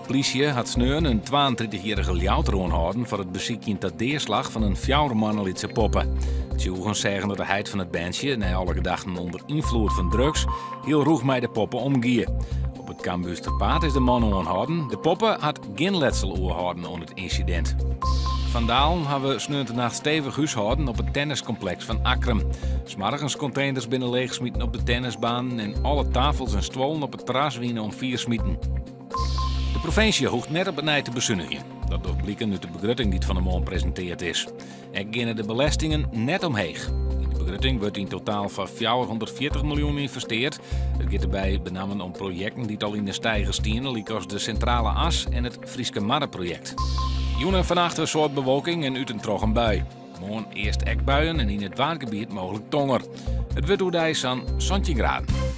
plysje hat sneon in 32-jierrige Ljouwerter oanhâlden foar it besykjen ta deaslach fan in fjouwer moanne lytse poppe. Tsjûgen seagen dat de heit fan it berntsje, nei alle gedachten ûnder ynfloed fan drugs, hiel rûch mei de poppe omgie. Op it Cambuursterpaad is de man oanhâlden. De poppe hat gjin letsel oerhâlden oan it ynsidint. Fandalen hawwe sneontenacht stevich húshâlden op it tenniskompleks fan Akkrum. Smoargenskonteners binne leechsmiten op de tennisbanen en alle tafels en stuollen op it terras wiene omfier smiten. De provinsje hoecht net op 'e nij te besunigjen. Dat docht bliken út de begrutting dy't fan 'e moarn presinteard is. Ek geane de belestingen net omheech. Yn de begrutting wurdt yn totaal foar 440 miljoen ynvesteard. It giet derby benammen om projekten dy't al yn de steiger stiene, lykas de Sintrale As en it Fryske Marreprojekt. Jûn en fannacht in soad bewolking en út en troch in bui. Moarn earst ek buien en yn it Waadgebiet mooglik tonger. It wurdt oerdei sa'n 17 graden.